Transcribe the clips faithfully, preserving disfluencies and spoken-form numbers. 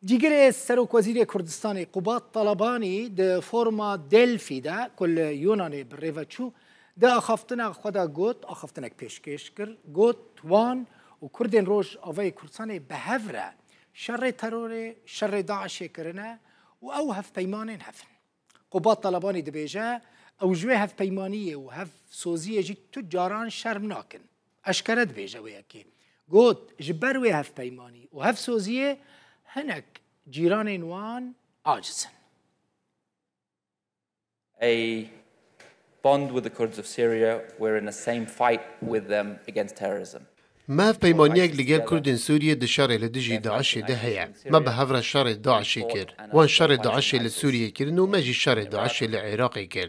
Cîgirê Serokwezîrê Kurdistanê Qubat Talabanî di foruma Delfî de ku li Yunanê bi rê ve çû, di axaftina xwe de got, axaftinek pêşkêş kir, got, wan û Kurdên Rojavayê Kurdistanê bi hev re şerê terorê, şerê DAIŞê kirine û ew hevpeymanên hev in. Qubat Talabanî dibêje, ew ji wê hevpeymaniyê û hevsoziyê jî tu caran şerm nakin. Eşkere dibêje wê yekê. Got, ji ber wê hevpeymanî û hevsoziyê hinek cîranên wan aciz in. A bond with the Kurds of Syria. We're in the same fight with them against terrorism. Me hevpeymaniyek li gel Kurdên Sûriyê di şerê li dijî DAIŞê de heye. Me bi hev re şerê DAIŞê kir. Wan şerê DAIŞê li Sûriyê kirin û me jî şerê DAIŞê li Iraqê kir.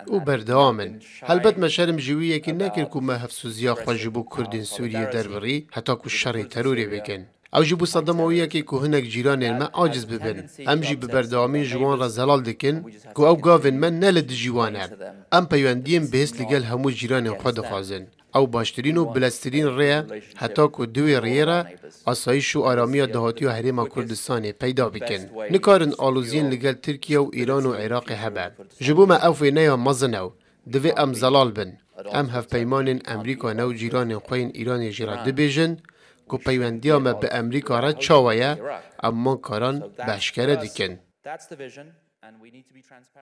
Û berdewam in. Helbet me şerm ji wî yekê nekir ku me hevsûziya xwe ji bo Kurdên Sûriyê derbirî heta ku şerê terorê bikin. Ew jî bû sedema wî yekê ku hinek cîranên me aciz bibin. Em jî bi berdewamî ji wan re zelal dikin ku ew gavên me ne li dijî wan e. Em peywendiyên bihêz li gel hemû cîranên xwe dixwazin. Ew baştirîn û bileztirîn rê ye heta ku di wê rêyê re asayîş û aramiya dahatiya Herêma Kurdistanê peyda bikin. Nikarin aloziyên li gel Tirkiye û Îran û Iraqê hebe. Ji bo me ev wêneya mezin e û divê em zelal bin. Em hevpeymanên Amerîka ne û cîranên xwe yên Îranê jî re dibêjin ku peywendiya me bi Amerîka re çawa ye, em wan karan bi eşkere dikin.